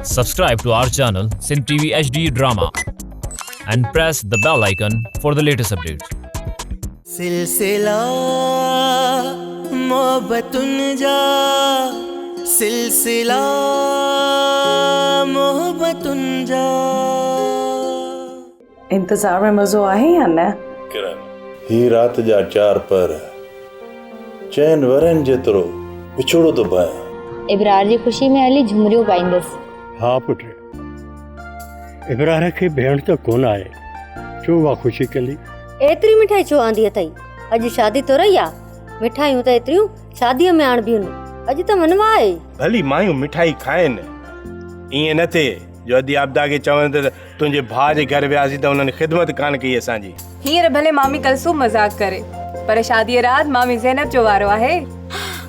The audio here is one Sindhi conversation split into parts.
Subscribe to our channel Sindh TV HD Drama and press the bell icon for the latest updates. سلسلا محبتن جا سلسلا محبتن جا. انتظار ۾ مزو آهي يا نه؟ ڪرن، هي رات جا چار پهر، چئن ورهين جيترو وڇوڙو ٿو ڀانئيان. ابرار جي خوشي ۾ هلي جهمريون پائيندس. ها پٽ، ابرار کي ڀيڻ ته ڪونه آهي، ڇو اها خوشي ڪندي؟ ايتري مٺائي ڇو آندي اٿئي؟ اڄ شادي ٿورئي آ، مٺايون ته ايتريون شاديء ۾ آڻبيون، اڄ ته منوا آهي. ڀلي مايون مٺائي کائن، ائين نه ٿئي جو ادي عابده کي چون ته تنهنجي ڀاء جي گهر وياسين ته انهن خدمت ڪانه ڪئي اسان جي. هينئر ڀلي مامي ڪلثوم مذاق ڪري پر شاديء رات مامي زينب جو وارو آهي.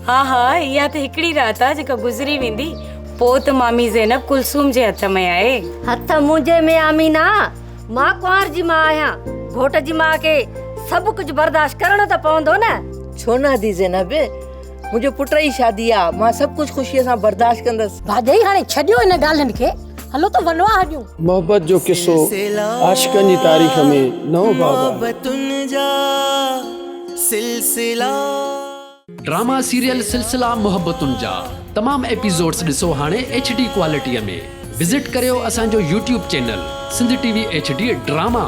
ها ها اها ته هڪڙي رات آ جيڪا گذري ويندي پوء ته مامي زينب ڪلثوم جي هٿ ۾ آهي. هٿ منهنجي ۾ آمينا، مان ڪنوار جي ماء آهيان، گهوٽ جي ماء کي سڀ ڪجهه برداشت ڪرڻو ته پوندو نه. ڇو نه ادي زينب، منهنجو پٽ جي شادي آ، مان سڀ ڪجهه خوشيء سان برداشت ڪندس. ڀاڄائي هاڻي ڇڏيو ان ڳالهين کي، هلو ته ونواهه ڏيون. محبت جو قصو عاشقن جي تاريخ ۾ نئون باب آهي. محبتن جا سلسلا. ڊراما سيريل سلسلا محبتن جا تمام ايپيسوڊس ڏسو هاڻي ايڇ ڊي ڪوالٽي ۾ وزٽ ڪريو اسان جو YouTube channel Sindh T V H D drama.